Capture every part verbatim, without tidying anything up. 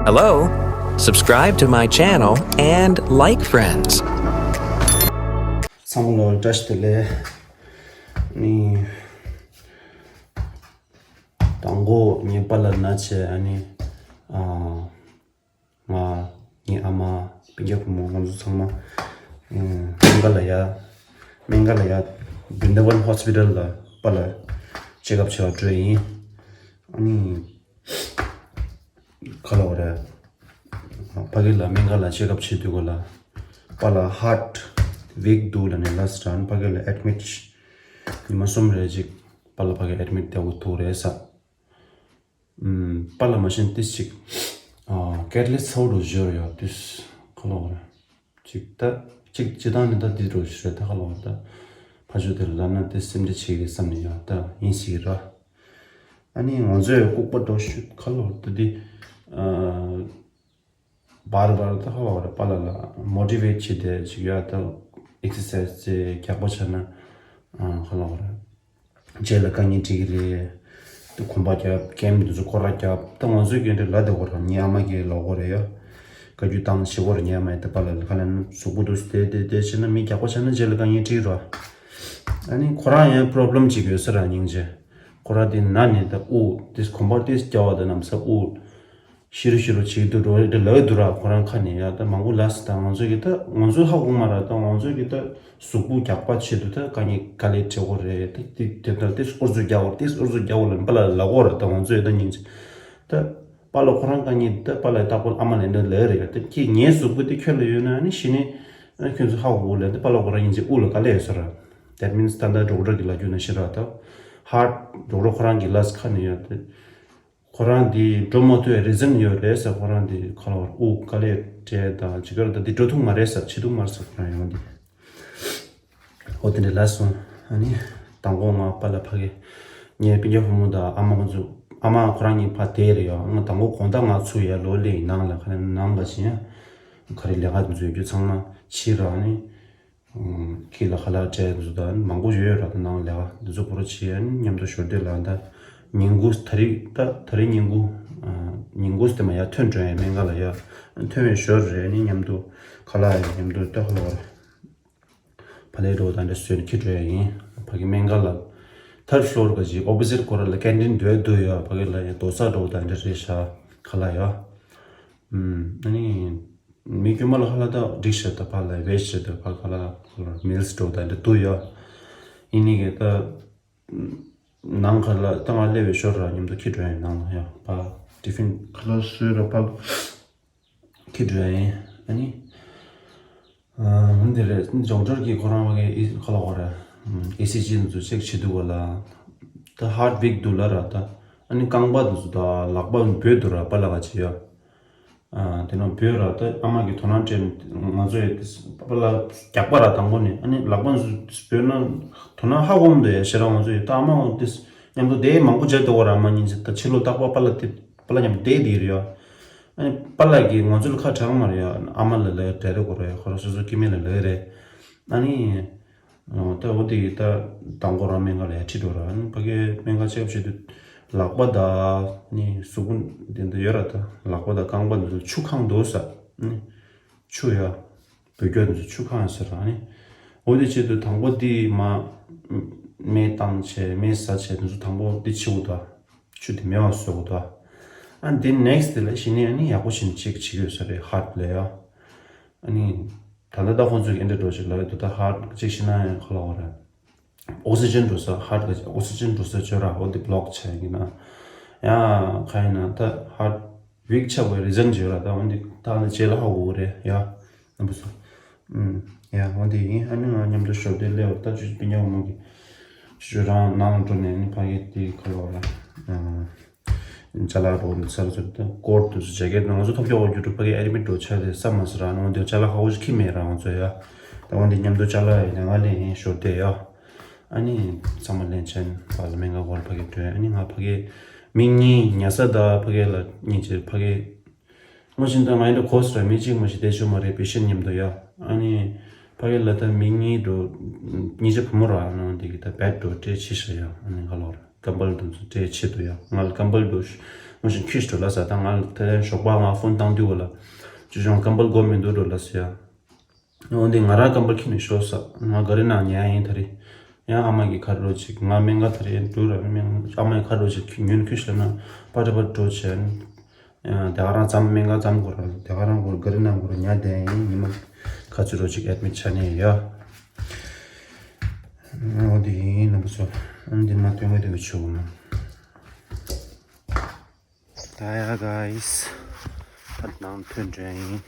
Hello? Subscribe to my channel and like friends. ཚང་མ་ལ་བཀྲ་ཤིས་བདེ་ལེགས། ནི། དང་པོ་ངའི་པཱ་ལགས་ན་ཆེ་ཨ་ནི། ཨ། ང་། ངའི་ཨ་མ། སྤུན་ཀྱག་བུ་མོ་ང་ཚོ་ཚང་མ། ཨ། སྨན་ཁང་ལ་ཡ། སྨན་ཁང་ལ་ཡ། བྲིན་དཱ་ཝན་ཧོ་སི་པི་ཊལ་ལ་པཱ་ལགས་ཅེག་ཨབ་བྱེད་པར་འགྲོ་ཡིན། ཨ་ནི། ག་ལབ་དགོས་རེད། ཕ་གི་ལ་སྨན་ཁང་ལ་ཅེག་ཨབ་བྱེད་དུས་སྐབས་ལ། པཱ་ལགས་ཧཱརཊ་ཝིག་འདུག་ལབ་ནས་ལབ་སོང་། ཕ་གི་ལ་ཨེཌ་མིཊ་ཉི་མ་གསུམ་རེ་ཅིག་པཱ་ལགས་ཕ་གི་ཨེཌ་མིཊ་བསྡད་དགོས་ཐུག་རེད་ས། ཨམ། པཱ་ལགས་མ་གཞི་ཏོག་ཙམ་ཅིག་ཨ། སྐད་ལས་ཚ་བོ་འདྲ་བོ་ཅིག་ཡོད་རེད་ཡ། ཏོག་ཙམ་ག་ལབ་དགོས་རེད། ཅིག་ད། ཅིག་སྤྱིར་བཏང་ནས་ད་འདི་འདྲ་བོ་ཞིག་རེད་ད། ག་ལབ་དགོས་རེད་ད། ཕར་ཕྱོགས་དེ་ལ་ལབ་ན་དེ་སེམས་ཁྲལ་བྱེད་ཀྱི་བསམ་ནས་ཡ་ད་ཡིན་སྲིད་ཀྱི་རེད། ཨ་ནི་ང་ཚོས་ལྐུགས་པ་འདྲ་བོ་ཞིག་ག་ལབ་དགོས་རེད་ད་འདི། ཨ། བར་བར་ད་ག་ལབ་དགོས་རེད། པཱ་ལགས་ལ་མོ་ཊི་ཝེཊ་བྱེད་དེ་ཅིག་ཡ་ད། ཨེག་སར་སའིཛ་བྱེད། རྒྱགས་པ་བྱས་ན། ཨ། ག་ལབ་དགོས་རེད། རྗེས་ལ་དཀའ་ངལ་འཕྲད་ཀྱི་རེད། དེ་གོམ་པ་རྒྱབ། གེམ་འདི་ཚོ་སྐོར་ར་རྒྱབ། ད་ང་ཚོའི་གི་འདྲ་ལབ་བསྡད་ཀྱི་རེད། ངའི་ཨ་མ་གིས་ལབ་ཀྱི་རེད་ཡ། བཀའ་བཀྱོན་བཏང་བྱེད་ཀྱི་རེད། ངའི་ཨ་མ་ཡིས་ད་པཱ་ལགས་ལ་ག་ལབ་ན་གཟུགས་པོ་འདུག་སེ་བསྡད་བསྡད་བསྡད་བྱས་ན་མི་རྒྱགས་པ་བྱས་ན་རྗེས་ལ་དཀའ་ངལ་འཕྲད་ཀྱི་རེད། ཨ་ནི་ཁོ་རང་ཡང་པོ་རོབ་ལེམ་ཅིག་ཡོད་ས་རེད། སྙིང་རྗེ། ཁོ་རང་དེ་ན་ནས་ད་དབུགས་དེ་གོམ་པ་དེ་རྒྱག་པ་དང་ན་བཟའ་དབུགས། ཤི་རུ་ཤི་རུ་བྱེད་ཀྱི་འདུག་འགྲོ་རེད་དེ་ལབ་ཀྱི་འདུག་ར། ཁོ་རང་ཁ་ནས་ཡ་ད་མང་པོ་ལབ་སོང་། ད་ང་ཚོ་གི་ད་ང་ཚོ་ཧ་གོ་མ་ར། ད་ང་ཚོ་གི་ད་གཟུགས་པོ་རྒྱགས་པ་ཆེད་དུ་ད་དཀའ་ངལ་དཀའ་ལས་འཕྲད་ཀྱི་རེད། ད་དེ་དེ་ལྟར་དེ་ཨུ་ཚུགས་རྒྱག་དགོས་རེད། དེ་ཨུ་ཚུགས་རྒྱག་དགོས་རེད་ལབ་པཱ་ལགས་ལབ་ཀྱི་རེད། ད་ང་ཚོ་ཡི་ད་སྙིང་རྗེ། ད་པཱ་ལགས་ཁོ་རང་དཀའ་ངལ་ད་པཱ་ལགས་རྟག་པར་ཨ་མ་ལ་འདི་ལབ་ཀྱི་རེད་ཡ། ད་ཁྱེད་ངའི་གཟུགས་པོ་དེ་ཁྱོད་ལ་ཡོད་ན་ཨ་ནི་གཞི་ནས་ཨ་ཁྱོད་ཚོ་ཧ་གོ་གི་རེད། ད་པཱ་ལགས་ཁོ་རང་སྙིང་རྗེ། དབུགས་ལ་དཀའ་ལས་ཡོད་ས་རེད། That means ད་ལྟ་ཌོག་ཊར་གྱིས་ལབ་རྒྱུ་ན་ཤི་ར་ད། ཧཱརཊ་ཌོག་ཊར་ཁོ་རང་གིས་ལབ་ས་ཁ་ནས་ཡ་ད། ཁོ་རང་འདི་འགྲོ་མ་ཐུབ་པའི་རི་ཛན་ཡོད་རེད་ཟེར། ཁོ་རང་འདི་ཁ་ལོར་དབུགས་དཀའ་ལས་འཕྲད་དང་ཅི་དགར་དང་འདི་འགྲོ་ཐུབ་མ་རེད་ཟེར། བྱེད་ཐུབ་མ་རེད་ཟེར། ཁོ་རང་ཡོང་འདི། འོ་དེ་འདྲ་ལབ་སོང་། ཨ་ནི་དང་པོ་ང་པཱ་ལགས་ཕ་གི། ངའི་སྤུན་ཀྱག་བུ་མོ་དང་ཨ་མ་ཁོ་ཚོ། ཨ་མ་ཁོ་རང་གཉིས་ཕར་བསྡད་རེད་ཡ། ང་དང་པོ་དགོང་དག་ང་ཚུར་ཡར་ལོག་སླེབས་ཡིན། ནང་ལ་ཁ་ནང་ལ་ཕྱིན་ཡ། ག་རེ་ལས་ཀ་དེ་ཚོ་ཡོད་རྒྱུ་ཚང་མ་ཕྱིན་ར། ཨ་ནི། ཁྱི་ལ་ཁ་ལག་སྤྲད་འདུག་ད་མང་པོ་ཡོད་ར། ད་ནང་ལས་ཀ་འདི་ཚོ་བོར་བྱེད་ཡ་མཉམ་དུ་ཞོར་དེ་ལ་ད་ཉིན་གུང་ད་རེས་ད་ད་རེས་ཉིན་གུང་ཉིན་གུང་དེ་མ་ཡར་ཐོན་འགྲོ་ཡ། སྨན་ཁང་ལ་ཡ་ཐོན་པའི་ཞོར་རེད། ནི་མཉམ་དུ་ཁ་ལག་ཡ་མཉམ་དུ་ད་ཁ་ལོར་ཕ་ལས་འགྲོ་ད་འདྲ་བཟོས་ནས་ཁྱེར་འགྲོ་ཡ་ཡིན། ཕ་གི་སྨན་ཁང་ལ་ཐར་ཌི་ཕི་ལོར་ག་ཅིག་ཨོ་པོ་ཟིཊ་སྐོར་ལ་ཀེན་ཊིན་འདྲ་འདུག་ཡ། ཕ་གི་ལ་ཡ་རྡོག་རྩ་འགྲོ་ད་འདྲ་རེད་ཤག་ཁ་ལག་ཡ། ཨ་ནི། མི་དཀྱུས་མ་ལ་ཁ་ལག་ད་འགྲིག་ཤག་ད་ཕར་ལ་བེ་ཇི་ད་ཕར་ཁ་ལག་ཁ་ལག་མིལ་སི་འགྲོ་ད་འདྲ་འདུག་ཡ། ཡིན་ནི་གི་ད་ནང་ཁ་ལ་ད་ང་སླེབས་པའི་ཞོར་ར་མཉམ་དུ་ཁྱེར་འགྲོ་ཡ། ནང་ལ་ཡ་ཕར་ཊི་ཕིན་ཁ་ལག་བཟོས་ར་ཕར་ཁྱེར་འགྲོ་ཡ་ཡིན། ཨ་ནི། ཨ། འདི་རེད། ཌོག་ཊར་གྱིས་ཁོ་རང་བ་གི་ཨི་ཁ་ལག་བ་ར། ཨེ་སི་ཇི་འདི་ཚོ་ཅེག་བྱེད་དུས་ག་ལ། ད་ཧར་ཊི་ཝིག་འདུག་ལབ་ར་ད། ཨ་ནི་རྐང་པ་འདི་ཚོ་ད་ལག་པ་འབོད་འདུག་ར་པཱ་ལགས་ཀྱིས་ཡ། ཨ། དེ་ནང་འབོད་ར་ད་ཨ་མ་གིས་དོ་སྣང་སྤྲད་ནས་ང་ཚོ་ཡི་པཱ་ལགས་རྒྱགས་པ་ར་དང་པོ་ནས། ཨ་ནི་ལག་པ་འདི་ཚོ་འབོད་ན་དོ་སྣང་ཧ་གོ་མི་འདུག་ཡ། ཞེ་དྲག་ང་ཚོ་ཡི་ད་ཨ་མ་འོ་དེ་མཉམ་དུ་བསྡད་མང་པོ་མཇལ་འདུག་ག་ར། ཨ་མ་གཉིས་ཀྱིས་ད་ཕྱི་ལོགས་རྟག་པར་པཱ་ལགས་དེ་པཱ་ལགས་མཉམ་དུ་བསྡད་བསྡད་རེད་ཡ། ཨ་ནི་པཱ་ལགས་ཀྱིས་ང་ཚོ་ལ་ཁ་གྲག་མ་རེད་ཡ། ཨ་མ་ལ་ལབ་ཡ་འདྲ་རེད་གོ་ར་ཡ། ཁོ་རང་སོ་སོ་སྐྱེ་དམན་ལ་ལབ་ཡ་རེད། ཨ་ནི། ཨོ། ད་འོ་དེ་ཡི་ད་དང་པོ་རང་སྨན་ཁང་ལ་ཡར་ཁྲིད་འགྲོ་ར། ཨ་ནི་ཕ་གིའི་སྨན་ཁང་ཅེག་ཨབ་བྱེད་དུས་ལག་པ་དང་ནི་གཟུགས་པོ་འདི་འདི་ཡོད་ར། ད་ལག་པ་དང་རྐང་པ་འདི་ཚོ་ཆུ་གང་འདུག་ཟེར། ཨ་ནི་ཆུ་ཡ་འབོད་རྒྱུ་འདི་ཚོ་ཆུ་གང་ཟེར་ར། ཨ་ནི་འོ་དེ་བྱེད་དུས་དང་པོ་འདི་མ་སྨན་བཏང་བྱས་སྨན་ཟ་བྱས་འདི་ཚོ་དང་པོ་འདི་བྱེད་དགོས་ད། ཆུ་དེ་མེད་པ་བཟོ་དགོས་ད། ཨ་འདི་ནེག་སི་ཊི་དེ་ལ་གཞི་ནས་ཨ་ནི་ཡག་པོ་བྱས་ནས་ཅེག་བྱེད་དགོས་ས་རེད། ཧར་ཊི་ལ་ཡ། ཨ་ནི། ད་ལྟ་ད་ཁོང་ཚོས་ཨེ་འདྲ་འགྲོ་ཞིག་ལབ་ཡོད་འདུག་ད་ཧར་ཊི་ཅེག་བྱེད་ན་ཡང་ཁ་ལག་བ་རེད། ཨོག་སི་ཇན་འགྲོ་ས། ཧར་ཊི་ག་ཨོག་སི་ཇན་འགྲོ་ས་བྱོས་ར། འོ་འདི་བྷི་ལོག་བྱས་ཡིན་ན། ཡ་ག་ཡིན་ན་ད་ཧར་ཊི་ཝིག་ཆགས་པའི་རི་ཛན་བྱོས་ར། ད་འོ་འདི་ད་ནི་རྗེས་ལ་ཧ་གོ་གི་རེད་ཡ། ཨ་འབུ་སོ། ཨུམ། ཡ་འོ་འདི་ཡིན། ཨ་ནི་ང་མཉམ་དུ་ཞོར་དེ་སླེབས་པ་ད་ཅུ་སྤུན་ཀྱག་མོ་གི་ཅུ་རང་ནང་འགྲོ་ནས་ནི་ཕ་གི་དེ་ཁ་ལོ་ལ། ཨ། ཅ་ལག་འགྲོ་འདི་ཚར་ཚུར་ད་ཀོཊ་དེ་ཚོ་ཇེ་ཀེཊ་ང་ཚོ་ཐོབ་རྒྱག་འོ་རྒྱུ་དྲུག་ཕ་གི་ཨེ་ཌི་མིཊ་འགྲོ་ཆ་དེ་ས་མ་ཟེར་ར། ཨ་ནི་འོ་འདི་ཅ་ལག་ཧ་གོ་ཞིག་ཁྱི་མེད་ར་ང་ཚོ་ཡ། ད་འོ་འདི་མཉམ་དུ་ཅ་ལག་ཡིན་ནས་ང་ལེན་ཡིན་ཞོར་དེ་ཡ། ཨ་ནི་ཚང་མ་ལེན་ཆེན་པ་ལ་སྨན་ཁང་སྐོར་ཕ་གི་འགྲོ་ཡ། ཨ་ནི་ང་ཕ་གི་མི་གཉིས་ཉལ་ས་ད་ཕ་གི་ལ་གཉིས་ཅིག་ཕ་གི། ངོ་ཤེས་ད་ང་ཡིན་འདྲ་གོ་སོང་ར། མི་གཅིག་མ་ཞིག་བསྡད་ཆོག་མ་རེད། པེ་ཤེན་མཉམ་དུ་ཡ། ཨ་ནི་ཕ་གི་ལ་ད་མི་གཉིས་འགྲོ། གཉིས་ཆ་བུ་མོ་ར། ཨ་ནི་འདི་གི་ད་བེཌ་འགྲོ་སྤྲད་ཕྱི་ཤ་ཡ། ཨ་ནི་ང་ལོར་ཀམ་བལ་དུ་སྤྲད་ཆེད་དུ་ཡ། ང་ལ་ཀམ་བལ་འགྲོ་ མ་གཞི་ཁྱི་ཞིག་འགྲོ་ལ་ས། ད་ང་དེ་རིང་ཞོགས་པ་ང་ཕོན་བཏང་དུས་གོ་ལ། ཅི་བྱུང་ཀམ་པལ་དགོས་མི་འདུག་འགྲོ་ལ་ས་ཡ། འོན་ཏེ་ང་རང་ཀམ་པལ་ཁྱི་ནས་ཤོག་ས། ང་ག་རི་ནང་ཉལ་ཡིན་ད་རེས། ཡང་ཨ་མ་གི་ཁ་རོ་ཅིག་ང་སྨན་ཁང་ད་རེས་འགྲོ་ར་སྨན་ཨ་མ་གི་ཁ་རོ་ཅིག་ཉོན་ཁྱི་ཞིག་ལ་ན་པ་ཏྲ་པ་འགྲོ་བྱས། དེ་ག་རང་ཙམ་སྨན་ཁང་ཙམ་གོ་ར་དེ་ག་རང་གོ་ར་ག་རི་ནང་གོ་ར་ཉལ་བསྡད་ཡིན། ཉི་མ་ཁ་ཚུ་རོ་ཅིག་ཨེད་མིད་ཆ་ནས་ཡ། འོ་དེ་ཡིན་ནམ་སོ། ཨ་ནི་དེ་མ་སྟོན་གི་དེ་གི་ཆུ་གོ་ན། ད་ཡ་གཱས། ད་ནང་ཐོན་འགྲོ་ཡིན།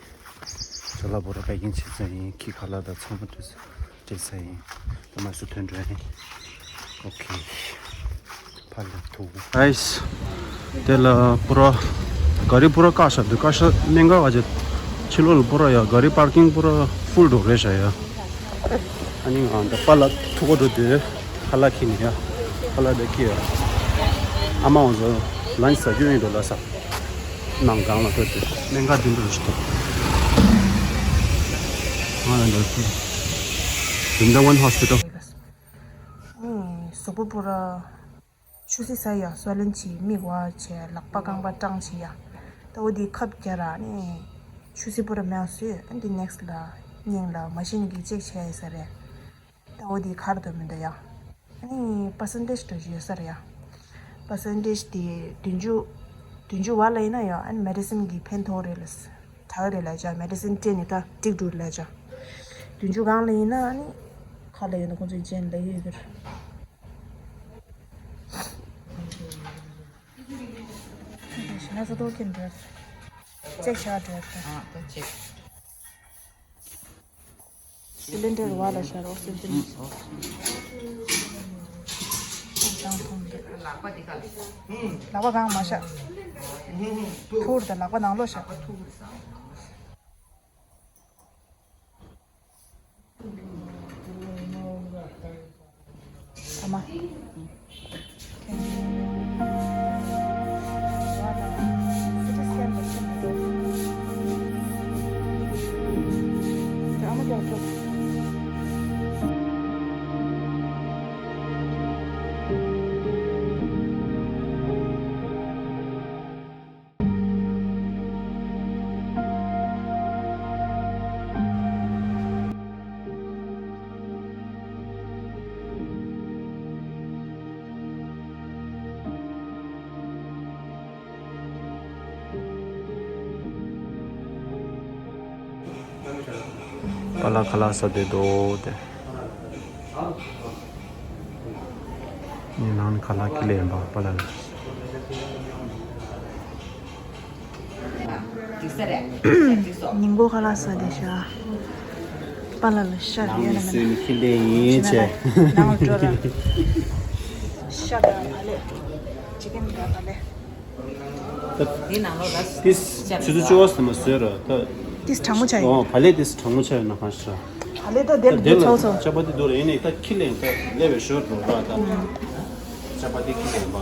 ཅ་ལག་པོ་ར་པེ་ཀིང་བྱེད་ས་ཡིན། ཁྱི་ཁ་ལག་དང་ཚང་མ་སྤྲད་ས་སྤྲད་ས་ཡིན། ད་མ་སུ་ཐོན་འགྲོ་ཡིན། ཨོ་ཁེ། ཕར་ལ་ཐུག་གཱས། དེ་ལ་པུ་ར་ག་རི་པུ་ར་བཀག་ཤག་འདུག་བཀག་ཤག་སྨན་ཁང་བ་ཅེ། ཕྱི་ལོགས་ལ་པུ་ར་ཡ་ག་རི་པར་ཀིང་པུ་ར་ཕུལ་འགྲོ་རེད་ཤག་ཡ། ཨ་ནི་ང་འདི་པཱ་ལགས་ཐུག་གོ་འགྲོ་དུས་ཁ་ལག་ཁྱེར་ནས་ཡ། ཁ་ལག་འདི་ཁྱེར་ཡ། ཨ་མ་འོ་ཟོ་ལན་ཆ་ཟ་རྒྱུ་ཡིན་འགྲོ་ལ་ས། ནང་སྒང་ལ་འགྲོ་དུས་སྨན་ཁང་འདི་འགྲོ་ཞིག་ང་ལ་འགྲོ་དུས། Vrindavan Hospital། ཨུམ། གཟུགས་པོ་པུ་ར་ཆུ་སེར་ཟ་ཡ། སོ་ལེན་བྱེད། མིག་བ་བྱེད། ལག་པ་རྐང་པ་སྐྲངས་བྱེད་ཡ། ད་འོ་དེ་ཁབ་རྒྱག་ར་ནི་ཆུ་སེར་པུ་ར་མེད་བཟོས། ཨ་འདི་ནེག་སི་ལ་སྙིང་ལ་མ་ཤི་ནི་གི་ཅེག་བྱས་ཡོད་ས་རེད། ད་འོ་དེ་གར་དུ་མི་འདུག་ཡ། ཨ་ནི་པར་སེན་ཊེཇ་འདྲ་ཞིག་ཡོད་ས་རེད་ཡ། པར་སེན་ཊེཇ་དེ་བདུན་ཅུ། བདུན་ཅུ་བར་ལ་ཡིན་ན་ཡ། ཨ་ནི་མེ་ཌི་སིན་གི་ཕན་ཐོགས་རེད་ལ། དྲག་རེད་ལ་ཅག་མེ་ཌི་སིན་སྤྲད་ནས་ད་འགྲིག་འགྲོ་རེད་ལ་ཅག་བདུན་ཅུ་སྒང་ལ་ཡིན་ན་ཨ་ནི་ཁ་ལ་ཡོད་ན་ཁོང་ཚོས་རྗེས་ལ་ཡོད་གི་རེད། ཞེ་ན་ས་ཏོག་ཁྱེར་འགྲོ། ཅེག་བྱ་འགྲོ། ཨ་ད་ཅེག་སི་ལིན་ཌར་བ་ལ་ཤར་ཨོག་སི་ཇན། ཨོག་སི་ཇན་ཐོང་འདུག་ལག་པ་གང་མ་ཤག་ཐུར་དང་ལག་པ་ནང་ལོགས་ཤག་ཨ་མ། པཱ་ལགས་ཁ་ལག་ཟ་བསྡད་འདུག་སྟེ། ངའི་ནང་ནས་ཁ་ལག་ཁྱི་ལས་ཡིན་པ་པཱ་ལགས་ལ། ཉིན་གུང་ཁ་ལག་ཟ་བསྡད་ཤག་པཱ་ལགས་ལ་ཤ་རེ་ཡོད་ན་མེད་ན། ནང་ལ་སོན་ཁྱི་ལས་ཡིན་བྱས། ནང་ལ་འགྲོ་ར། ཤ་དང་ཨ་ལེ། ཅི་ཀན་དང་ཨ་ལེ། ཏིས་ཆུ་ཚོད་བཅུ་པ་ཙམ་ལ་བཟོས་ར་ད། ཏིས་གྲང་མོ་ཆགས་ཡིན། ཨོ་བ་ལེ་ཏིས་གྲང་མོ་ཆགས་ཡོད་ན་གང་ཤེས་ར། བ་ལེ་ད་དེར་འདུག་ཚོགས་ཚོགས། ཅ་པ་ཏི་འདུག་ར་ཡིན་ནའི་ད་ཁྱི་ལེན་ད་ལེ་བའི་ཞོར་འགྲོ་ར་ད། ཅ་པ་ཏི་ཁྱི་ལེན་པ།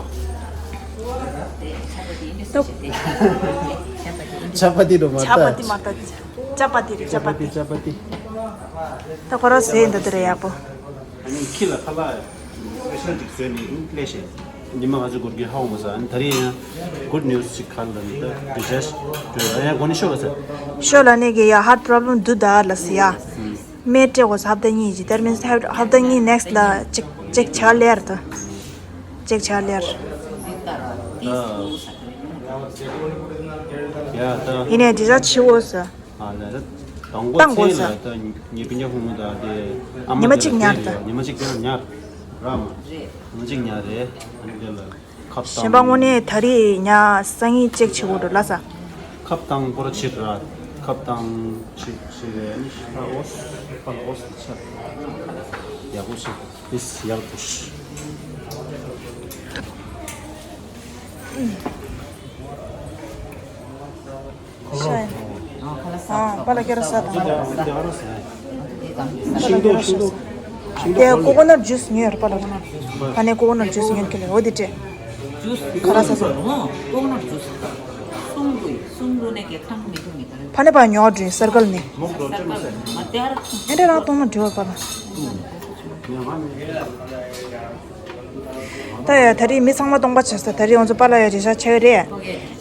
ཅ་པ་ཏི་འགྲོ་མ་ཅ་པ་ཏི་ད། མ་ད། ཅ་པ་ཏི་རེད་ཅ་པ་ཏི། ཅ་པ་ཏི། ད་ཁོ་རང་ཟས་འདི་ལྟར་ཡག་པོ། ཨ་ནི་ཁྱི་ལ་ཁ་ལག་སི་པེ་ཤལ་ཅིག་བཟོས་ནས་ཨིན་ལེ་ཤེ། ཉི་མ་ང་ཚོ་སྒོར་གྱི་ཧ་གོ་མ་ས། ཨ་ནི་ད་རེས་ཡང་གུཌ་ནིའུ་སི་ཅིག་ག་ལ་ནི་ད་དུ་ཅེས་དུ་ཡང་གོ་ནི་ཤོ་ལ་ས། ཤོ་ལ་ནི་གི་ཡ་ཧར་ཊི་པོ་རོབ་ལེམ་དུ་ད་ལ་སི་ཡ། མེ་ཏྲེ་གོ་ས་ཧབ་ད་གཉིས་ཀྱི་དེར་མིན་ས་ཧབ་ད་གཉིས་ནེག་སི་ལ་ཅིག་ཅིག་ཆ་ལེར་ད། ཅིག་ཆ་ལེར། ཡ་ད། ཡིན་ནའི་དེ་ས་ཆི་འོ་ས། ཨ་ལས་ད་དང་པོ་ཚེ་ལ་ད་ཉེ་པི་ཉ་ཧུང་ད་དེ་ཨ་མ་ཉི་མ་གཅིག་ཉར་ད། ཉི་མ་གཅིག་དེ་ལ་ཉར་ར་མ། ཉི་མ་གཅིག་ཉར་རེད། ཨ་ནི་དེ་ལ་ཁབ་གཞན་པ་དང་དངོས་གནས་ད་རེས་ཉ་སང་ཉིན་ཅེག་བྱེད་དགོས་འགྲོ་ལ་ས། ཁབ་དང་པོ་ར་ཕྱིར་ར། ཁབ་དང་ཕྱིར་ཕྱིར་རེད། ཨ་ནི་ཕ་ཨོས་ཕ་ཨོས་ཆ་ཡག་པོ་ཆ་ཡག་པོ་ཆ། ཤ་ཡིན། ཨ་པ་ལ་སྐྱ་ར་ས་དང་། པ་ལ་སྐྱ་ར་ས། དེ་ཀོ་ཀོ་ནཊ་ཇུས་ཉོས་ར་པ་ལ་ན། ཕ་ནས་ཀོ་ཀོ་ནཊ་ཇུས་ཉོས་ཀྱི་ལེ་འོ་དེ་སྤྲད། ཁ་ར་ས་ས། ཀོ་ཀོ་ནཊ་ཇུས། སུང་རུ་སུང་རུ་ནས་གེ་ཐང་མི་ཐུང་མི་ཐང་། ཕ་ནས་པ་ཉོ་འདྲེ་སར་ཀལ་ནས། ཨེ་འདྲ་རང་གཏོང་ན་འདྲེ་བ་པ་ལ། ད་ཡ་ད་རེས་མི་ཚང་མ་སྟོང་པ་བྱས་ས། ད་རེས་ང་ཚོ་པཱ་ལགས་ཡ་རེ་ཞག་ཆགས་ཡོད་རེད།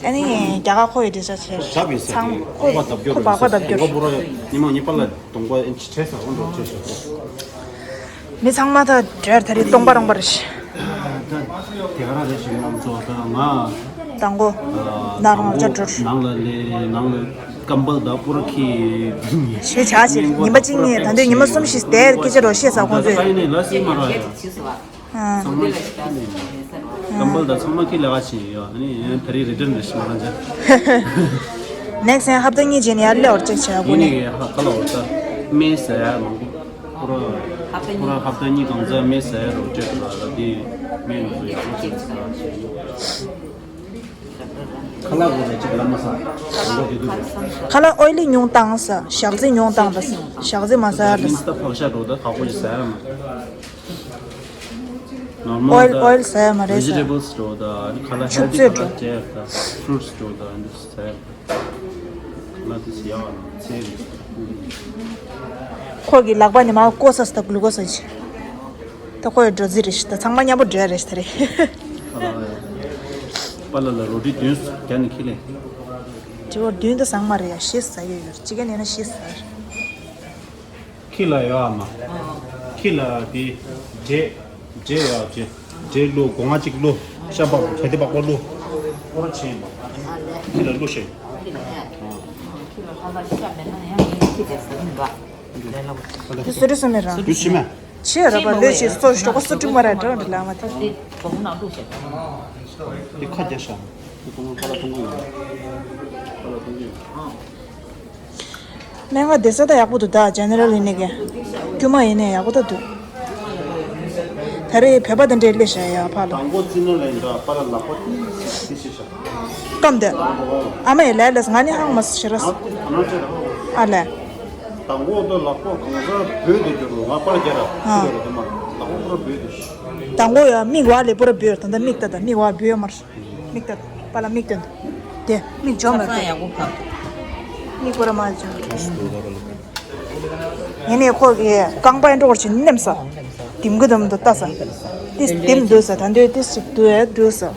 ཨ་ནི་རྒྱ་གར་ཁོ་ཡི་རེ་ཞག་ཆགས་ཡོད་རེད། ཞབས་ཡིན་ས་ཚང་དེ་ཁོ་ཁོ་པ་བརྡབ་སྐྱོར་ཁོ་རེད་པགས་པ་ས་བརྡབ་སྐྱོར། ཉི་མ་ཉི་པཱ་ལགས་གདོང་པ་ཨེ་ཆི་བྲལ་ས་འོང་འགྲོ་བྱས་ཞོག་ཁོ། མི་ཚང་མ་ད་འདྲེར་ད་རེས་སྟོང་པ་རང་པ་རེད། ད་དེ་ག་རང་རེད་ཞིག་ང་ཚོ་ད་ང་། དང་པོ། ཨ་ན་རང་ཅག་འགྲོ། ནང་ལ་ལས་ནང་ལ་ཀམ་བལ་ད་པུ་ར་ཁི། ཞེས་བྱ་ཞིག་ཉི་མ་གཅིག་གཉིས་ད་འདོད་ཉི་མ་གསུམ་ཞིག་བསྡད་སྐད་ཆ་རོ་ཤེས་ས་ཁོང་ཚོས། ད་ཡིན་ནས་ལ་སི་མ་ར་ཡ། ཨ། ཚང་མ་ཀམ་བལ་དང་ཚང་མ་ཁྱི་ལས་ཀ་བྱེད་ཡོད། ཨ་ནི་ཡང་ད་རེས་རི་ཊརན་རེ་ཞིག་མ་རང་ཅག next time ཧབ་ཏ་གཉིས་རྗེས་ནས་ཡར་སླེབས་པར་ཅིག་བྱ་དགོས་ཡིན་ནི། ནི་ཧ་ཁ་ལ་འོ་ད་སྨན་ཟ་ཡ་མང་པོ། ཁོ་ར་ཁོ་ར་ཧབ་ཏ་གཉིས་གང་ཚ་སྨན་ཟ་ཡ་རོ་ཅེ་ད་ལ་ད་དེ་སྨན་ནང་དུ་ཡག་པོ་ཅིག་ཟ་བྱེད་ཡོད། ཁ་ལག་གོ་རེ་ཅིག་ལ་མ་ཟ། ཁ་ལག་ཨོ་ལི་ཉུང་བཏང་ཟ། ཞག་རྩི་ཉུང་བཏང་ད་ཟ། ཞག་རྩི་མ་ཟ་ཡ་ད་ཟ། མིན་སྟབས་ཕག་ཤ་འགྲོ་ད་ཁག་པོ་ཅིག་ཟ་ཡ་མ། ནོར་མལ་ཨོལ་ད་ཨོལ་ཟ་ཡ་མ་རེད་ཟ། ཝེ་ཇི་ཊེ་བལ་སི་འགྲོ་ད་ཨ་ནི་ཁ་ལག་ཆུ་ཧེལ་ཐི་ཚོད་ཁ་ལག་འགྲོ། སྤྱད་ད་ཕུ་རུ་ཊི་སི་འགྲོ་ད་ཨ་འདི་ཟ་ཡ་ད། ཁ་ལག་དེ་ཟ་ཡ་ཨ་ནི་ཚེ་རེད། ཁོ་གི་ལག་པ་ནི་མ་ཀོ་ས་ས་ད་གླུ་ཀོ་ས་ཅི། ད་ཁོ་ཡི་འགྲོ་རྩིས་རེད་ཤི། ད་ཚང་མ་མཉམ་པོ་འགྲོ་ཡ་རེད་ཤི་ད་རེད། པཱ་ལགས་ལ་རོ་ཊི་བདུན་བརྒྱ་ནས་ཁྱི་ལས། དྲི་བ་བདུན་ད་བཟང་མ་རེད་ཡ། བཞི་ཟ་ཡོད་ཡོད་གཅིག་ཀ་ནས་ན་བཞི་ཟ་ཡོད། ཁྱི་ལ་ཡོད་ཨ་མ། ཁྱི་ལ་དེ་འབྲས་འབྲས་ཡོད་ཅེ། འབྲས་བླུགས། སྒོ་ང་གཅིག་བླུགས། ཤ་པགས་གལ་ཏེ་པགས་པ་བླུགས། ཁོ་ར་ཆེན་པ། ཁྱི་ལ་བླུགས་ཤེས། དེ་སུ་རི་སུ་མེད་ར། དུ་ཕྱི་མ། ཆེ་ར་པ་ལོས་ཆེ་སོ་ཞོག་པ་སུ་དྲུག་མ་ར་འདྲ་འདྲ་ལ་མ་དེ། དེ་ཁ་རྒྱ་ཤ། དེ་ཁོང་ཁ་ལ་ཐུང་གི་ཡོད། ཁ་ལ་ཐུང་གི་ཡོད། སྨན་ཁང་བསྡད་ས་ད་ཡག་པོ་འདུག་ད་ཇེ་ནེ་རལ་ཡིན་ནི་གི། དཀྱུས་མ་ཡིན་ནའི་ཡག་པོ་ད་འདུག་ད་རེས་བོད་པ་དང་འདྲེས་སླེབས་བཞག་ཡ་ཕ་ལ། དང་པོ་ཙི་ན་ལན་འདྲ་པ་ལ་ལག་པ་ཏི་ཤི་ཤི་ཤ། སྐམ་དེ། ཨ་མ་ཡི་ལས་ལས་ང་ནི་ཧང་མ་སི་ཤི་ར་སི། ཨ་ལས། དང་པོ་ད་ལག་པ་གང་ས་བོད་དུ་གྱུར་ང་པར་རྒྱ་ར་ཨ། ཤི་ར་དུ་མ་ལག་པ་པུ་ར་བོད་དུ་ཤི། དང་པོ་ཡ་མིག་བ་ལས་པུ་ར་བོད་ད་ད་མིག་ད་ད་མིག་བ་བོད་མར། མིག་ལྟ། པཱ་ལགས་མིག་སྟོན། དེ་མིག་འཇོམས་མེད་པ། ཡག་པོ་ཕབ། མིག་པོ་ར་མ་འཇོམས། ཡིན་ནའི་ཁོ་གི་རྐང་པ་འགྲོ་བར་བྱེད་ནེམ་ས། ལྡེམ་གི་དམ་དུ་ལྟ་ས། ཏིས་ལྡེམ་འདུག་ས། ད་འདོད་ཏིས་ཅིག་འདུག་ཨེ་འདུག་ས།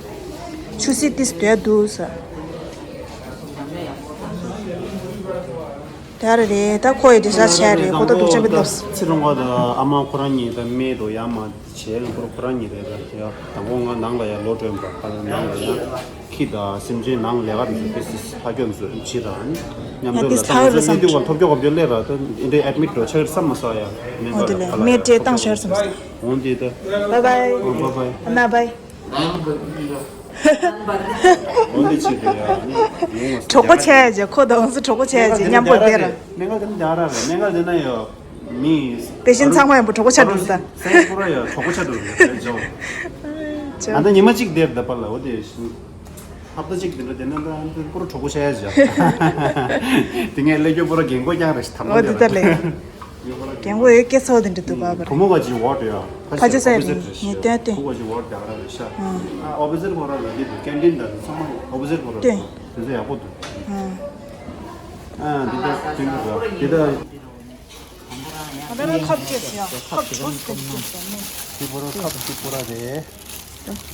ཆུ་སྲིད་ཏིས་འདུག་ཨེ་འདུག་ས། དེ་ར་རེད། ད་ཁོ་ཡི་དེ་ས་བྱས་རེད། ཁོ་ད་སྡུག་ཅག་གི་སྟབས། ཚེ་རིང་བ་དང་ཨ་མ་ཁོ་རང་གཉིས་ད་སྨད་དུ་ཡར་མར་བྱས་ལ་ཁོ་རང་ཁོ་རང་གཉིས་རེད་ད། ཡ་དང་པོ་ང་ནང་ལ་ཡར་ལོག་འགྲོ་ཡིན་པ། ཁ་ལ་ནང་ལ་ཡར་ཁྱི་དང་སེམས་ཅན་ནང་ལས་ཀ་རེད་ཟེར་ཏེ་སི་ཧ་གྱོན་ཟེར་ཕྱི་ར་ནི་མཉམ་ཡ་དུ་ཏིས་ལ་ཐག་ཡོད་ས་ལས་དུས་བར་ཐོབ་སྐྱོ་གོ་བྱོ་ལས་ར་ད་འདི་འདྲའི་ཨེ་ཌི་མིཊ་འགྲོ་ཆགས་བསམ་མ་ས་ཡ། མེད་པ་ལ་ཁ་ལ་ཡ་ཐོབ་སྐྱོ་གོ་བྱོ་འོང་དེ་ད། བའི་བའི། ཨོ་བའི་བའི། ན་བའི། འོན་ཏེ་ཆེ་དེ་ཡ་ནི་ཡོང་བ་གྲོགས་པོ་བྱས་རྗེས་ཁོ་དང་སུ་གྲོགས་པོ་བྱས་རྗེས་མཉམ་པོ་བསྡད་ར། སྨན་ཁང་དེ་ནི་རྒྱ་ར་རེད། སྨན་ཁང་དེ་ན་ཡོད་མི། དེ་བཞིན་ཚང་མ་ཡང་པོ་གྲོགས་པོ་ཆགས་འགྲོ་ས། སེ་པུ་ར་ཡ་གྲོགས་པོ་ཆགས་འགྲོ་རེད་ཇོ། ཨ་ད་ཉི་མ་གཅིག་བསྡད་ད་པ་ལ་འོ་དེ་བཞིན། ཧབ་ཏ་གཅིག་དེ་འདྲ་དེ་ན་ད་པུ་ར་གྲོགས་པོ་ཆགས་ཡ་ཇོ། དེ་ངས་ལས་རྒྱུ་པུ་ར་རྒན་གོ་རྐྱང་རེད་ཐ་མ་འོ་དེ་ད་ལས། རྒན་གོ་ཡོད་སྐད་ཚོ་དེ་འདྲ་འདུག་པ་པ་ར། བུ་མོ་ག་ཅིག་ཝར་ཡ། ཕ་ཆུ་སའི་རེད་ངས་སྟོན་སྟོན། བུ་ག་ཅིག་ཝར་རྒྱ་གར་རེད་ཤ། ཨ་ཨོ་བི་ཟེར་ཁོ་ར་ལ་འདི་འདུག་ཀན་ཊིན་ད་ཚང་མ་ཨོ་བི་ཟེར་ཁོ་ར་འདུག་དེ་ཚོ་ཡག་པོ་འདུག་ཨ་འདི་ད་སྟོན་གི་ར་འདི་ད། ང་ད་ལ་ཁབ་བཅོས་ཡ་ཁབ་དྲུག་ཟེར་བཅོས་ཡ་མེད། དེ་པོ་ར་ཁབ་དེ་པོ་ར་རེད།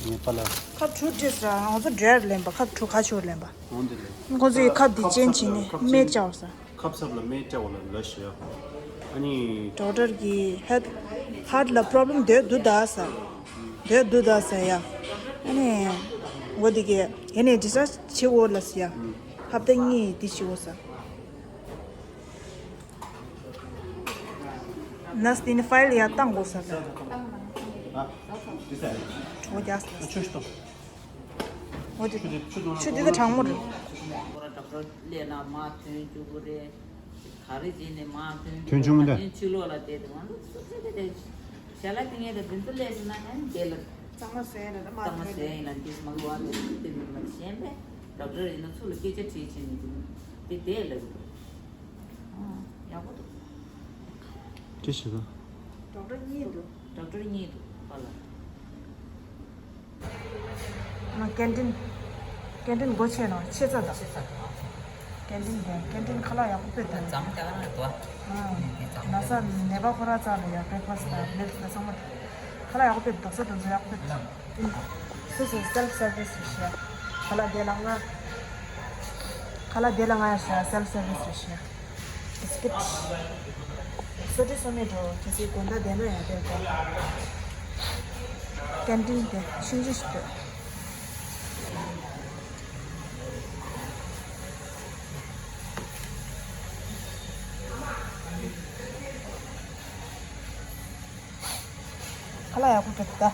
ངེས་པ་ལ། ཁབ་དྲུག་བཅོས་ཡ་ང་ཚོ་འབྲས་ལེན་པ་ཁབ་དྲུག་ཁ་ཆུ་ལེན་པ། འོང་དེ་རེད། ཁོ་ཚོའི་ཁབ་དེ་ཅན་བྱིན་ནས་སྨན་བཅའ་བ་ས། ཁབ་སབ་ལ་སྨན་བཅའ་བ་ལ་ལ་ཞུ་ཡ། ཨ་ནི། ཌོག་ཊར་གྱིས་ཧད་ཧར་ཊི་ལ་པོ་རོབ་ལེམ་འདོད་འདུག་ད་ས། འདོད་འདུག་ད་ས་ཡ། ཨ་ནི། འོ་དེ་གས་ཡེ་ནས་ཌི་སི་ཅཱརཇ་བྱེད་འོ་ལ་ས་ཡ། ཧབ་ཏ་གཉིས་དེ་བྱེད་འོ་ས། ནས་དེ་ནི་ཕའིལ་ཡར་བཏང་དགོས་ས་རེད། གྲོགས་རྒྱག་ས། འོ་དེ་ཆུ་དེ་ཆུ་དེ་ད་གྲང་མོ་རེད། ཁོ་ར་ཌོག་ཊར་སླེབས་ན་མར་ཐོན་བཅུག་གི་རེད། ག་རེ་བྱས་ནས་མར་ཐོན་ཐོན་བཅུག་མི་འདུག་ཕྱི་ལོགས་ལ་བསྡད་དེ་ང་ཚོ་སུ་ཚེ་དེ་དེ་ཞལ་ལག་དེ་ངས་ད་དེ་ཚོ་སླེབས་སོང་ན་ཨ་ནི་དེ་ལ་གཙང་མ་བཟོས་ཡིན་ལ་ད་མར་གཙང་མ་ཐོན་བཟོས་ཡིན་ལ་འདི་མ་གི་བ་དེ་དེ་མི་མ་གཞན་པས་ཌོག་ཊར་ཡིན་ན་ཚུར་ལ་སྐད་ཆ་དྲིས་བྱས་ནས་དེ་དེ་ལབ་གི་འདུག་ཨ་ཡག་པོ་འདུག་ཅི་ཞིག་ག་ཌོག་ཊར་གཉིས་འདུག་ཌོག་ཊར་གཉིས་འདུག་པ་ལ། ང་ཀན་ཊིན། ཀན་ཊིན་སྒོ་ཕྱེ་ནོ་ཕྱེ་ཚར་དང་། ཕྱེ་ཚར་དང་། ཀན་ཊིན་དེ་ཀན་ཊིན་ཁ་ལག་ཡག་པོ་སྤྲད་དང་། འཛམ་ག་རང་དུ། ཨ་ན་ས་ནད་པ་ཁོ་ར་ཚང་ལ་ཡ་བྷི་རེག་ཕ་སི་དང་མིལ་ཁི་དང་ཚང་མ། ཁ་ལག་ཡག་པོ་ཕེབས་འདུག་ས་དེ་ཚོ་ཡག་པོ་ཕེབས་འདུག་སོ་སོ་self service རེད་ཤག་ཁ་ལག་དེ་ལ་ང་། ཁ་ལག་དེ་ལ་ང་ཡ་ཤག self service རེད་ཤག biscuit སོ་ཏི་སོ་མེད་འགྲོ་གལ་སྲིད་དགོང་དག་བསྡད་ན་ཡང་བསྡད་དགོས། canteen དེ་ཆུང་ཆུང་ཞིག་འདུག་ཁ་ལག་ཡག་པོ་འདུག་ད། ཨ།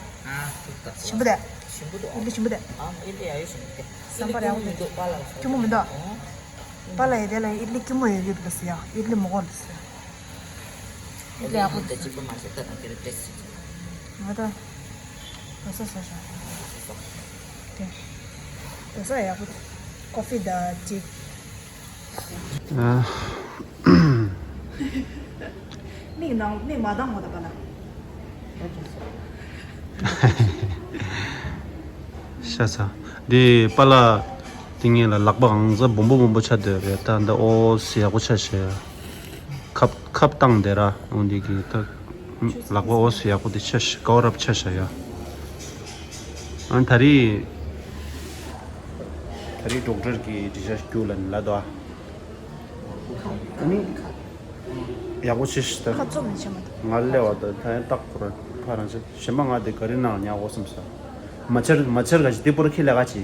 ཞིམ་པོ་དེ། ཞིམ་པོ་འདུག་ཨིད་ལི་ཞིམ་པོ་དེ། ཨ། ཨིད་ལི་ཡག་ཡོད་ཞིམ་པོ་དེ། སྐྱུར་མོ་མི་འདུག་ཨ། པཱ་ལགས་སྐྱུར་མོ་མི་འདུག་ཨ། པཱ་ལགས་ཡ་དེ་ལ་ཨིད་ལི་སྐྱུར་མོ་ཡོད་ཡོད་ལ་ཟེར་ཡ། ཨིད་ལི་མི་དགོས་ལ་ཟེར་ཡ། ཨིད་ལི་ཡག་པོ་འདུག་གཅིག་པོ་མ་ཟད་ད་དང་དེ་ར་ཏེས་ང་ད། དོ་ས་ཟ་ཤོག་དེ། དོ་ས་ཡག་པོ་འདུག་ཀོ་ཧྥི་དང་ཅིག་ཨ། མིག་ནང་མིག་མ་གདངས་མོ་ད་པཱ་ལགས། ཤ་ཚ། འདི་པཱ་ལགས་དེ་ངེད་ལ་ལག་པ་ཨང་ཚ་སྦོམ་པོ་སྦོམ་པོ་ཆགས་བསྡད་རེད། ད་འདི་ཨོ་སི་ཡག་པོ་ཆགས་ཤག་ཁབ་ཁབ་བཏང་བསྡད་ར་འོང་འདི་གི་ད་ལག་པ་ཨོ་སི་ཡག་པོ་དེ་ཆགས་ཤག་ཀའོ་རབ་ཆགས་ཤག་ཡ། ཨ་ད་རེས། ད་རེས་ཌོག་ཊར་གྱིས་འགྲེལ་བཤད་རྒྱུགས་ལ་ནི་ལ་དོ། ཨ་ནི། ཡག་པོ་ཞེ་ཞིག་ད། ཁ་བཙུམ་མི་བྱེད་མ་ཐུབ། ང་ལས་བ་ད་ད་ཡང་ཏག་ཁོ་ར་ཕ་རང་ཆེ་གཞན་པ་ང་དེ་ག་རེ་ནང་ཉག་འོ་བསམ་ས། མ་ཆར་མ་ཆར་ག་ཞིག་དེ་པོ་ར་ཁྱི་ལས་ག་ཅི།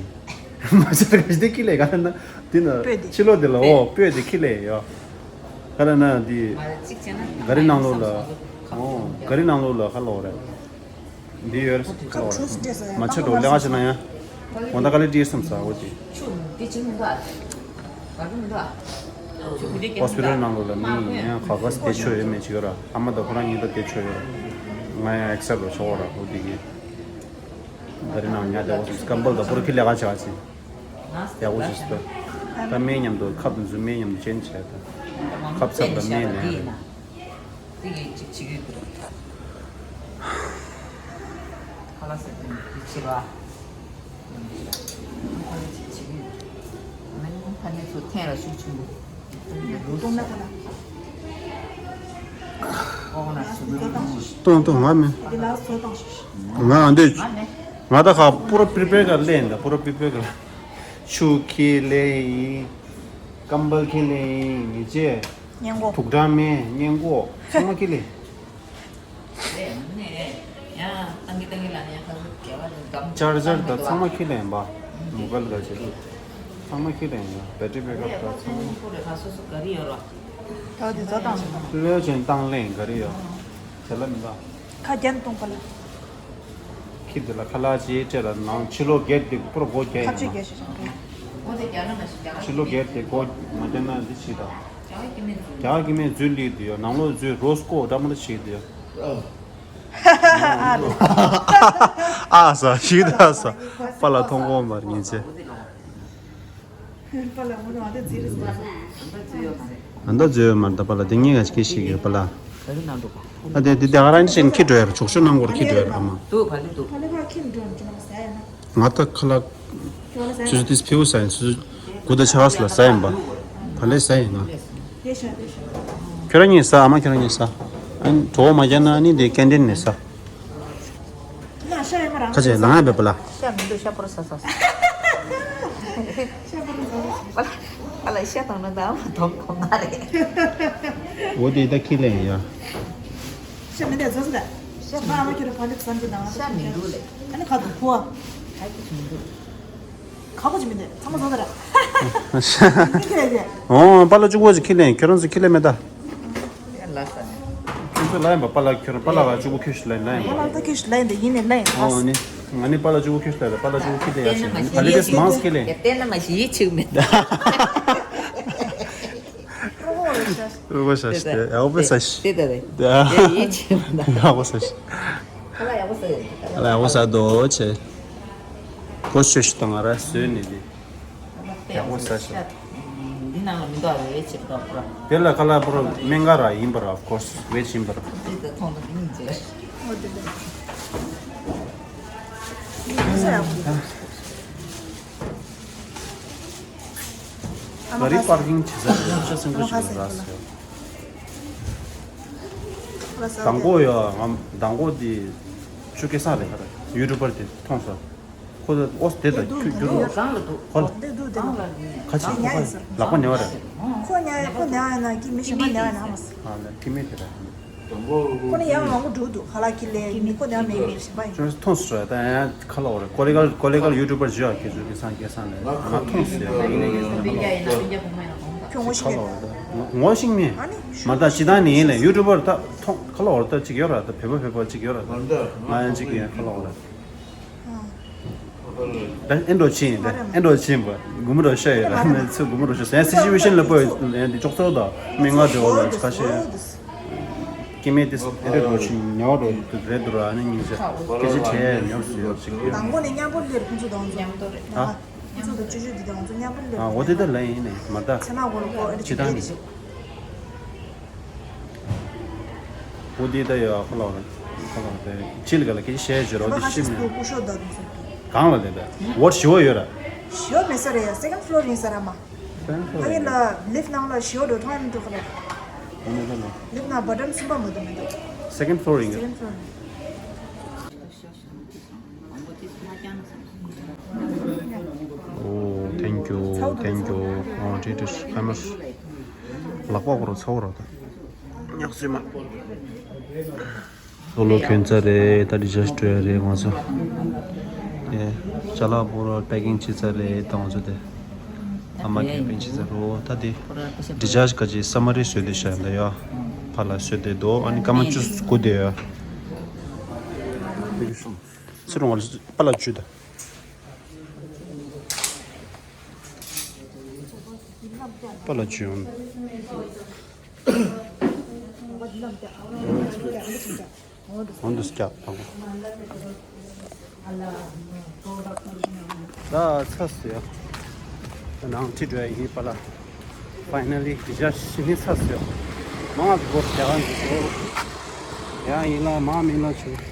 མ་ཆར་ག་ཞིག་དེ་ཁྱི་ལས་ག་ན་དེ་ན་སྤོས་དེ། ཕྱི་ལོགས་དེ་ལ་འོ་སྤོས་དེ་ཁྱི་ལས་ཡོ། ག་ལ་ན་དེ་ག་རེ་ནང་ལོགས་ལ་འོ་ག་རེ་ནང་ལོགས་ལ་ཁ་ལོག་རེད། འདི་ཡོད་རེད་ཁ་ལོག་རེད། མ་ཆར་འགྲོ་ལས་ག་ཞིག་ན་ཡང་འོ་ད་ག་ལས་བྲིས་བསམ་ས་འོ་དེ། ཆུ་འདི་ཅི་མི་འདུག་ཨ། ཧོ་སི་པི་ཊལ་ནང་ལོགས་ལ་མི་ཡིན་ཡང་ག་ག་སེ་བསྡད་ཆོག་ཡོད་མེད་ཅིག་ཡོད་ར། ཨ་མ་དང་ཁོ་རང་གཉིས་ད་བསྡད་ཆོག་ཡོད་ར། ང་ཡང་ཨེག་སེབ་ཊ་ཆོག་ར། འོ་དེ་གི་ག་རེ་ནང་ཉལ་བསྡད་འོ་སི་ཀམ་བལ་དང་པོ་ར་ཁི་ལས་ཀ་བྱ་ཅི་ཡག་པོ་ཞིག་སྟོན། ད་སྨན་མཉམ་དུ་ཁབ་འཛུལ་སྨན་མཉམ་དུ་ཅན་བྱས་ད་ཁབ་ཚབ་ལ་སྨན་ནས། དེ་གི་ཅིག་བྱེད་ཀྱི་འདུག་ཁ་ལག་ཟེར་དུས་ཅིག་བྱེད་པ། ཁ་ལག་ཅིག་བྱེད་ཀྱི་འདུག་མི་ཕ་ནས་ཚུར་འཐེན་ལ་ཤུགས་ཆེན་པོ། གཏོང་ན་ཁ་ལག་ཀོ་ན་ཤུགས་ཆེན་པོ། གཏོང་གཏོང་ང་མིན། དེ་ལ་སོ་བཏང་ཤིག་ང་འདོད། ང་མེད། ང་ད་ཁ་པུ་ར་པི་རི་པེར་ག་ལེན་ད་པུ་ར་པི་རི་པེར་ག་ཆུ་ཁྱི་ལེན་ཡིན། ཀམ་བལ་ཁྱི་ལེན་ཡིན་མི་བྱེད། སྙིང་གོ་དུག་སྦྲང་མེད་སྙིང་གོ་ཚང་མ་ཁྱི་ལེན། ཅར་ཇར་དང་ཚང་མ་ཁྱི་ལེན་པ། མོ་བལ་ག་ཅི་ཚང་མ་ཁྱི་ལེན་ཡ་བེ་ཊི་རི་བེ་ཀ་ཨབ་དང་ཚང་མ། ད་དེ་ཚོ་བཏང་ཞིག་ལོས་ཅན་བཏང་ལེན་ག་རེ་ཡོད། བྱེད་ལ་མི་འདའ། ཁ་རྒྱན་གཏོང་པ་ལ། ཁྱི་དེ་ལ་ཁ་ལག་ཅིག་སྤྲད་ལ་ནང་ཕྱི་ལོགས་སྒེར་དེ་པུ་ར་སྒོ་རྒྱག་ཁ་ཡིན་ཆུ་ན། རྒྱག་ཤེས་ཤིང་དེ། ཕྱི་ལོགས་སྒེར་དེ་སྒོ་མ་རྒྱག་ན་འདི་ཞིག་དང་། རྒྱ་གི་མི་འཛུལ་ལི་དུ་ཡོད་ནང་ལོགས་འཛུལ་རོ་སྐོ་འདྲ་མོ་འདྲ་ཞིག་དུ་ཡོད། ཨ་ས་ཞིག་ད་ས་པ་ལ་མཐོང་གོ་མར་ཉིན་ཚེ། པ་ལ་ངོ་རང་ཨ་ད་ཛི་རེད་ཟེར། ཨ་ད་ཛི་ཡོད་མ་རེད་ད་པ་ལ་དེ་ངས་ང་ཅིག་སྐད་ཤེས་ཀྱི་ཡོད་པ་ལ། ཨ་དེ་དེ་དེ་ག་རང་ཅིག་ཁྱི་འགྲོ་ཡ་ར་ཕྱོགས་ཆོས་ནང་སྐོར་ཁྱི་འགྲོ་ཡ་ར་ཨ་མ། འདུག་བ་ལི་འདུག་ང་ད་ཁ་ལག་ཆུ་ཚོད་དེ་ཕེའུ་ཟ་ཡིན་ཆུ་ཚོད་དགུ་དང་ཕྱེད་ཀ་ལ་ཟ་ཡིན་པ། བ་ལས་ཟ་ཡིན་ང་། ཁྱོད་རང་གཉིས་ཟ་ཨ་མ་ཁྱོད་རང་གཉིས་ཟ། ཨ་ནི་གྲོགས་མ་རྒྱག་ན་ཨ་ནི་དེ་ཀན་ཊིན་ནས་ཟ། ཁ་ཆེ་ལང་ཡ་བེ་པ་ལ། ཤ་མི་འདུག་ཤ་པོ་ར་ས་ས་ས། པ་ལ་པ་ལ་ཤ་དང་ན་ད་མ་དོང་གོ་མ་རེད། འོ་དེ་ད་ཁི་ལེན་ཡ། ཤ་མི་འདུག་ཟོ་ཟོ་ད། ཤ་མ་མ་ཁྱོད་ཕ་ལི་བསམ་གྱི་ན། ཤ་མི་འདུག་ལེ། ཨ་ནི་ཁ་དུ་ཕུ་བ། ཨ་ཀི་མི་འདུག་ཁ་པོ་ཅི་མི་འདུག་ཚང་མ་ཟོ་ད་ར། ཁི་ལེན་ཡ། འོ་པ་ལ་གཅིག་པོ་ཅིག་ཁི་ལེན་ཁྱོད་རང་ཚོ་ཁི་ལེན་མེད་ད། ལ་ས་ནས། ཁྱོད་ཚོ་ལ་ཡིན་པ་པཱ་ལགས་ཁྱོད་རང་པཱ་ལགས་ལ་གཅིག་པོ་ཁྱོད་ཤི་ལ་ཡིན་ལ་ཡིན་པ། པཱ་ལགས་ད་ཁྱོད་ཤི་ལ་ཡིན་ད་ཡིན་ནས་ལ་ཡིན་ཨོ་ཨ་ནི། ང་ནི་པཱ་ལགས་གཅིག་པོ་ཁྱོད་ཤི་ལ་ཡིན་པཱ་ལགས་གཅིག་པོ་ཁྱོད་ལ་ཡ་ཤི་ལ་ཡིན་ཕ་ལི་ཏེས་མང་སི་ཁྱོད་ལ་ཡ། ཏེ་ན་མ་ཤི་ཡི་ཆིག་མེད། རོ་ཤ་ཤི་ཏེ་ཡ་པོ་ས་ཤི་ཏེ་ད་རེ་ཡ་ཡི་ཆིག་མེད། ཡ་པོ་ས་ཤི་ཁ་ལ་ཡ་པོ་ས་ཡི་ཁ་ལ་ཡ་པོ་ས་དོ་ཆེ་པོ་ཤོ་ཤི་ཏང་ང་ར་སོས་ནི་དེ། ཡག་པོ་ཟ་ཤག་འདི་ནང་ལ་མི་འདུག་རེད་ཅེས་འདུག་པ། དེ་ལ་ཁ་ལག་པོ་ར་སྨན་ཁང་ར་ཡིན་པ་ར་of course ཝེ་ཇི་ཡིན་པ་ར། འདི་ད་མཐོང་ད་འདི་ཡིན་ཟེར། ག་རི་པར་ཀིང་བྱེད་ས་རེད་ཤ་སེང་གོ་ཞིག་ར་ཟེར། མདང་དགོང་ཡ་ང་མདང་དགོང་འདི། ཆུ་སྐལ་བཟང་རེད་ཁ་ར། ཡུ་ཊུབ་པར་དེ་མཐོང་སོང་། ཁོ་ཚོ་ཨོ་དེ་དང་ཁྱོད་ཁྱོད་རང་གང་ལ་འདུག་ཁོ་ལ་དེ་འདུག་དེ་འདུག་ཁ་ཆེ་ཁོ་ཁ་ལག་པ་ཉལ་བ་རེད། ཁོ་ཉལ་ཁོ་ཉལ་ཡ་ན་ཀི་མི་གཞན་པ་ཉལ་ཡ་ན་མ་སོང་། ཨ་ལ་ཀི་མི་དེ་ར། ཁོ་ནི་ཡང་མང་པོ་འགྲོ་འདུག་ཁ་ལག་ཀི་ལས་ཀི་མི་ཁོ་ཉལ་མེད་མི་གཞན་པ་ཡིན། ཁྱོད་མཐོང་སོང་ད་ཡང་ཁ་ལག་འོ་རེད། ཀོ་ལེ་གལ་ཀོ་ལེ་གལ་ཡུ་ཊུབ་པར་བརྗོད་ཡ་ཁྱེད་ཚོ་ཀི་སང་ཀི་སང་ལས་ང་མཐོང་སོང་ཡ། ཁྱོད་ངོ་ཤེས་ཁ་ལག་མེད། འོ་ད་ངོ་ཤེས་མེད། ཨ་ནི་མ་ད་ཅི་ད་ནི་ཡིན་ལས་ཡུ་ཊུབ་པར་ད་མཐོང་ཁ་ལག་འོ་ད་ཅིག་ཡོད་ར་ད་བོད་པ་བོད་པ་ཅིག་ཡོད་ར་ད་ང་ཡང་ཅིག་ཡིན་ཁ་ལག་འོ་ར། ཨ་ཨེ་འགྲོ་ཕྱིན་ཨེ་འགྲོ་ཕྱིན་པ་དགུ་མོ་རོ་ཤ་ཡོད་ལ་ནས་ཚུར་དགུ་མོ་རོ་ཤ་ཟན་སི་ཅི་ཝེ་ཤན་ལ་པོ་ཡོད་འདི་ཅོག་ཙོ་དང་མི་ང་དེ་འོ་ལ་ཁ་ཤས་ཀི་མེད་དེ་ཨེ་འགྲོ་ཕྱིན་ཉོ་རོ་རེད་འདུག་ར་ཨ་ནི་སྙིང་རྗེ་སྐད་ཆ་དྲིས་ཉོབ་སུ་ཡོད་ཅིག་ཡོད། དང་པོ་ནས་མཉམ་པོ་སླེབས་ཁོང་ཚོ་དང་མཉམ་དུ་རེད། ཨ་ཁོང་ཚོ་དང་ཅོ་ཅོ་འདི་དང་ཚོ་མཉམ་པོ་སླེབས། ཨ་འོ་དེ་ད་ལ་ཡིན་ནས་མ་ད་ཚེ་ན་གོ་ལ་གོ་ཨེ་ཅི་ད་ནི། འོ་དེ་ད་ཡོད་ཁ་ལོ་ཁ་ལོ་དེ་ཅི་ལ་ག་ལ་ཀི་ཤེས་བྱེད་རོགས་དེ་ཤི་མེད། སྐུ་ཤོག་ད་དུང་སོང་། གང་ལ་དེ་ད་ཝོར་ཞི་བ་ཡོད་ར། ཞི་བ་མེད་ས་རེད་ཡ། སེ་ཀན་ཕློར་ཡིན་ས་ར་མ། ཨ་ཡིན་ལ་ལིབ་ནང་ལ་ཞི་བ་འགྲོ་ཐང་ཡིན་འགྲོ་ཁ་ར། འོ་ནས་ད་ལ། ལིབ་ནང་བ་ཊམ་གསུམ་པ་མ་འདུག་མི་འདུག་སེ་ཀན་ཕློར་ཡིན་ག་སེ་ཀན་ཕློར་ཡིན། Oh, thank you, thank you. Oh, འདྲི་འདྲི་ཕ་མ། ལག་པ་བོར་ཚ་བོར་ད། ཉག་སེ་མ། སོ་ལོ་གྱོན་ཚར་རེད། ད་ཌི་ཆར་ཇི་སྤྲོད་ཡ་རེད་ང་ཚོ། དེ་ཅ་ལག་བོར་པེ་ཀིང་བྱེད་ཚར་རེད་ད་ང་ཚོ་དེ། ཨ་མ་ཀེམ་པིང་བྱེད་ཚར་རོ་ད་དེ། ཌི་ཆར་ཇི་ག་ཅི་སམ་མ་རི་བཟོས་ཏེ་བཞག་འདི་ཡ། ཕ་ལ་བཟོས་ཏེ་དོ་ཨ་ནི་སྐར་མ་བཅུ་སྒུག་དེ་ཡ། སི་རུང་བ་ལ་པ་ལ་བཅུ་ད། པ་ལ་བཅུ་ཡོང་། འོང་དུ་སྐྱབས་དང་། ད་ཚ་སུ་ཡ། ད་ནང་ཁྲིད་འགྲོ་ཡ་ཡིན་པ་ལ། ཕའི་ནལ་ལི་ཌི་ཆར་ཇི་ཞི་ནི་ཚ་སུ་ཡ། མང་ང་གི་སྒོ་རྒྱ་གང་གི་སྒོ། ཡང་ཡིན་ལ་མང་མིན་ལ་ཆུ།